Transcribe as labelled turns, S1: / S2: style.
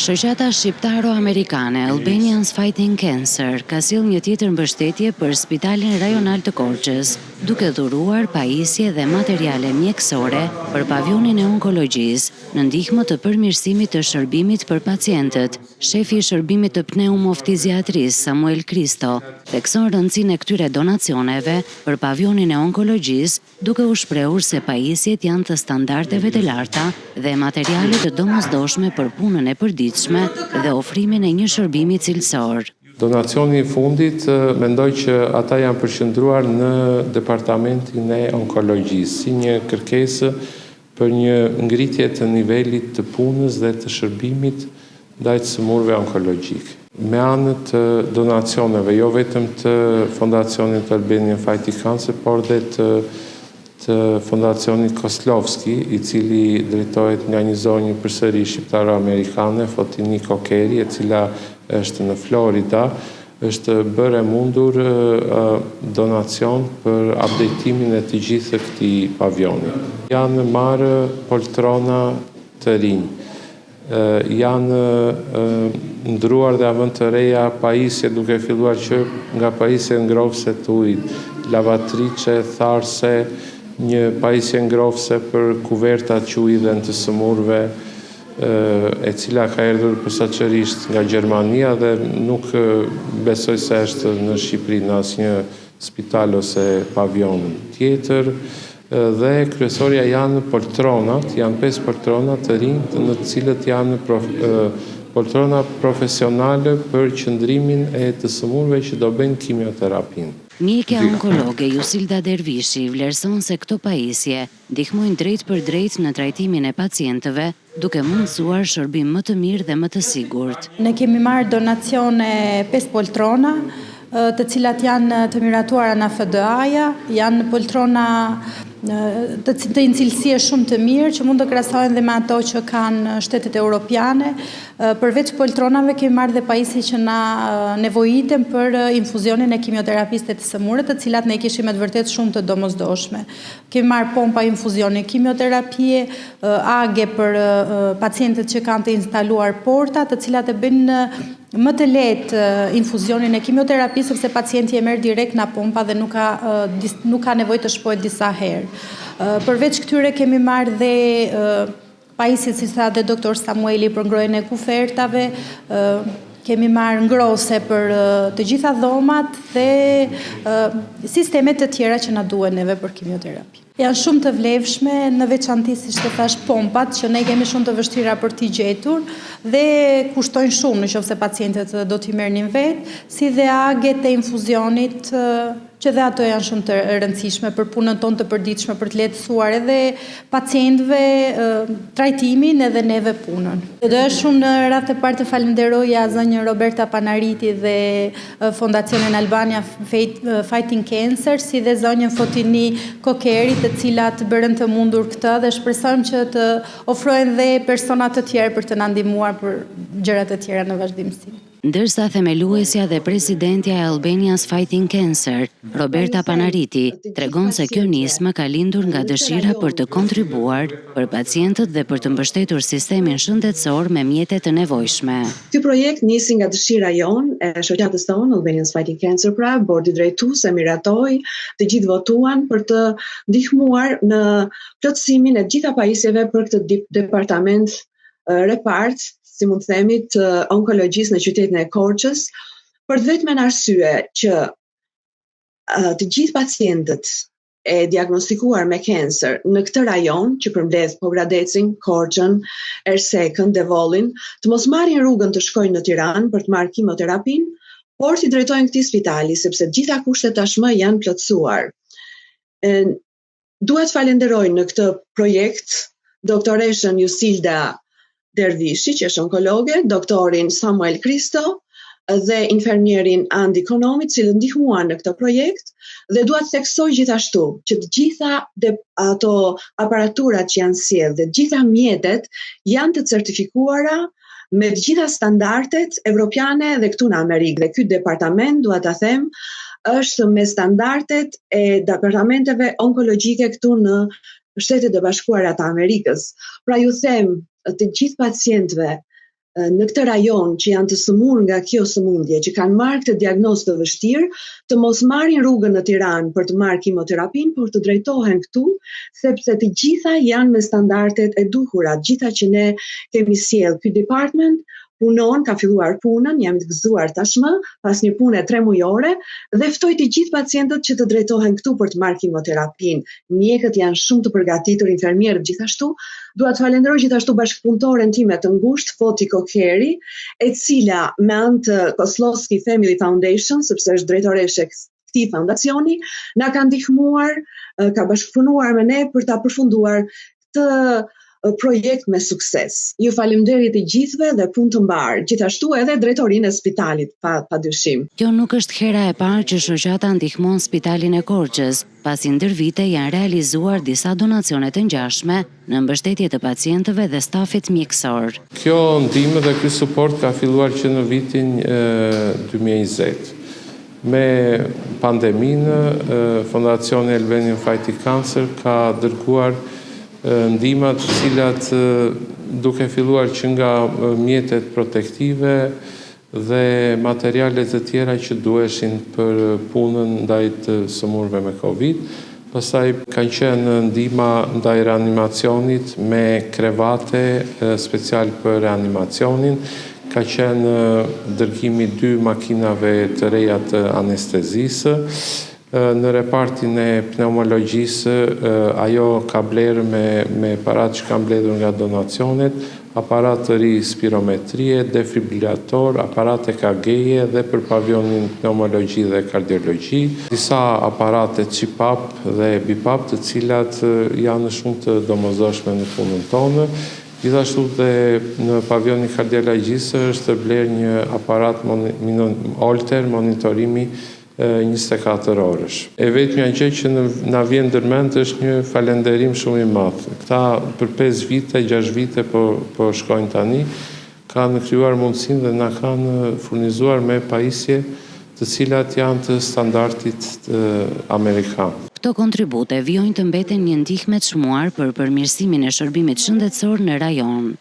S1: Shoqata Shqiptaro-Amerikane Albanians Fighting Cancer ka sjellë një tjetër mbështetje për Spitalin Rajonal të Korçës, duke dhuruar pajisje dhe materiale mjekësore për pavionin e onkologjisë, në ndihmë të përmirësimit të shërbimit për pacientët. Shefi i Shërbimit të Pneumoftiziatrisë, Samuel Kristo, thekson rëndësinë e këtyre donacioneve për pavionin e onkologjisë, duke u shprehur se pajisjet janë të standardeve të larta dhe materiale të domosdoshme për punën e përditshme dhe ofrimin e një shërbimi cilësor.
S2: Donacioni i fundit, mendoj që ata janë përqendruar në departamentin e onkologjisë, si një kërkesë për një ngritje të nivelit të punës dhe të shërbimit ndaj të sëmurëve onkologjikë. Me anë të donacioneve, jo vetëm të Fondacionit Albanian Fighting Cancer, por dhe të të Fondacionit Koslovski, i cili drejtohet nga një zonjë përsëri shqiptaro-amerikane, Fotini Kokeri, e cila është në Florida, është bërë e mundur donacion për update-imin e të gjithë këtij pavioni. Janë marrë poltrona të rinj, janë ndruar dhe janë vënë të reja pajisje duke filluar që nga pajisje ngrohëse të ujit, lavatriçe, tharëse, një pajisje ngrohëse për kuvertat që u hidhen të sëmurëve, e cila ka erdhur posaçërisht nga Gjermania dhe nuk besoj se është në Shqipëri në asnjë spital ose pavion tjetër dhe kryesorja janë poltronat, janë 5 poltrona të rinj në të cilët janë poltrona profesionale për qëndrimin e të sëmurëve që do bëjnë kimioterapinë.
S1: Mjekja onkologe Jusilda Dervishi vlerëson se këto pajisje ndihmojnë drejtpërdrejt në trajtimin e pacientëve, duke mundësuar shërbim më të mirë dhe më të sigurt.
S3: Ne kemi marrë donacione 5 poltrona, të cilat janë të miratuara nga FDA-ja, janë poltrona të, të një cilësie shumë të mirë që mund të krahasohen dhe me ato që kanë shtetet europiane. Përveç poltronave kemi marrë dhe pajisje që na nevojiten për infuzionin e kimioterapisë të sëmurët, të cilat ne kishim me të vërtetë shumë të domosdoshme. Kemi marrë pompa infuzioni kimioterapie, age për pacientët që kanë të instaluar porta, të cilat e bëjnë më të lehtë infuzionin e kimioterapisë sepse pacienti e merr direkt nga pompa dhe nuk ka nuk ka nevojë të shpohet disa herë. Përveç këtyre kemi marrë dhe pajisjet, si tha dhe doktor Samueli për ngrohjen e kufertave, kemi marrë ngrohëse për të gjitha dhomat dhe sisteme të tjera që na duhen neve për kimioterapi. Janë shumë të vlefshme, në veçanti siç të thash pompat që ne kemi shumë të vështira për t'i gjetur dhe kushtojnë shumë në qoftë se pacientët do t'i merrnin vetë, si dhe aget e infuzionit që dhe ato janë shumë të rëndësishme për punën tonë të përditshme, për të lehtësuar edhe pacientëve trajtimin edhe neve punën. Do doja shumë në radhë të parë të falënderoja zonjën Roberta Panariti dhe Fondacionin Albania Fighting Cancer, si dhe zonjën Fotini Kokeri, të cilat bërën të mundur këtë dhe shpresojmë që të ofrojnë dhe persona të tjerë për të na ndihmuar për gjëra të tjera në vazhdimësi.
S1: Ndërsa themeluesja dhe presidentja e Albanians Fighting Cancer, Roberta Panariti, tregon se kjo nismë ka lindur nga dëshira për të kontribuar për pacientët dhe për të mbështetur sistemin shëndetësor me mjete të nevojshme.
S4: Ky projekt nisi nga dëshira jonë e shoqatës tonë Albanians Fighting Cancer pra, bordi drejtues e miratoi, të gjithë votuan për të ndihmuar në plotësimin e të gjitha pajisjeve për këtë departament repart, si mund të themi, të onkologjisë në qytetin e Korçës, për të vetmen arsye që të gjithë pacientët e diagnostikuar me kancer në këtë rajon që përmbledh Pogradecin, Korçën, Ersekën, Devollin, të mos marrin rrugën të shkojnë në Tiranë për të marrë kimioterapinë, por t'i drejtojnë këtij spitali sepse të gjitha kushtet tashmë janë plotësuar. E, Dua të falenderoj në këtë projekt doktoreshën Jusilda Dervishi, që është onkologe, doktorin Samuel Kristo dhe infermierin Andi Konomi, të cilët ndihmuan në këtë projekt dhe dua të theksoj gjithashtu që të gjitha de, ato aparaturat që janë sjellë dhe të gjitha mjetet janë të certifikuara me të gjitha standardet evropiane dhe këtu në Amerikë. Dhe ky departament, dua ta them, është me standardet e departamenteve onkologjike këtu në Shtetet e Bashkuara të Amerikës. Pra ju them të gjithë pacientëve në këtë rajon që janë të sëmurë nga kjo sëmundje, që kanë marrë këtë diagnozë të vështirë, të mos marrin rrugën në Tiranë për të marrë kimoterapinë, por të drejtohen këtu, sepse të gjitha janë me standardet e duhura, të gjitha që ne kemi sjellë. Ky department punon, ka filluar punën, jam të gëzuar tashmë, pas një pune tremujore, dhe ftoj të gjithë pacientët që të drejtohen këtu për të marrë kimoterapinë. Mjekët janë shumë të përgatitur, infermierët gjithashtu. Dua të falenderoj gjithashtu bashkëpunëtoren time të ngushtë, Foti Kokeri, e cila me anë të Koslowski Family Foundation, sepse është drejtoreshë e këtij fondacioni, na ka ndihmuar, ka bashkëpunuar me ne për ta përfunduar këtë projekt me sukses. Ju faleminderit të gjithëve dhe punë të mbarë, gjithashtu edhe drejtorinë e spitalit, pa, pa dyshim.
S1: Kjo nuk është hera e parë që shoqata ndihmon spitalin e Korçës, pasi ndër vite janë realizuar disa donacione të ngjashme në mbështetje të pacientëve dhe stafit mjekësor.
S2: Kjo ndihmë dhe ky suport ka filluar që në vitin 2020. Me pandeminë, Fondacioni Albanian Fighting Cancer ka dërguar ndihma të cilat duke filluar që nga mjetet protektive dhe materiale të tjera që duheshin për punën ndaj të sëmurëve me Covid. Pastaj kanë qenë ndihma ndaj reanimacionit me krevate special për reanimacionin, ka qenë dërgimi dy makinave të reja të anestezisë. Në repartin e pneumologjisë ajo ka blerë me me paratë që ka mbledhur nga donacionet, aparat të ri spirometrie, defibrilator, aparat EKG-je dhe për pavionin pneumologji dhe kardiologji, disa aparate CPAP dhe BiPAP të cilat janë shumë të domosdoshme në punën tonë. Gjithashtu dhe në pavionin kardiologjisë është blerë një aparat Holter monitorimi 24 orësh. E vetmja gjë që na vjen ndërmend është një falenderim shumë i madh. Këta për 5 vite, 6 vite po po shkojnë tani, kanë krijuar mundësinë dhe na kanë furnizuar me pajisje të cilat janë të standardit amerikan.
S1: Këto kontribute vijojnë të mbeten një ndihmë e çmuar për përmirësimin e shërbimit shëndetësor në rajon.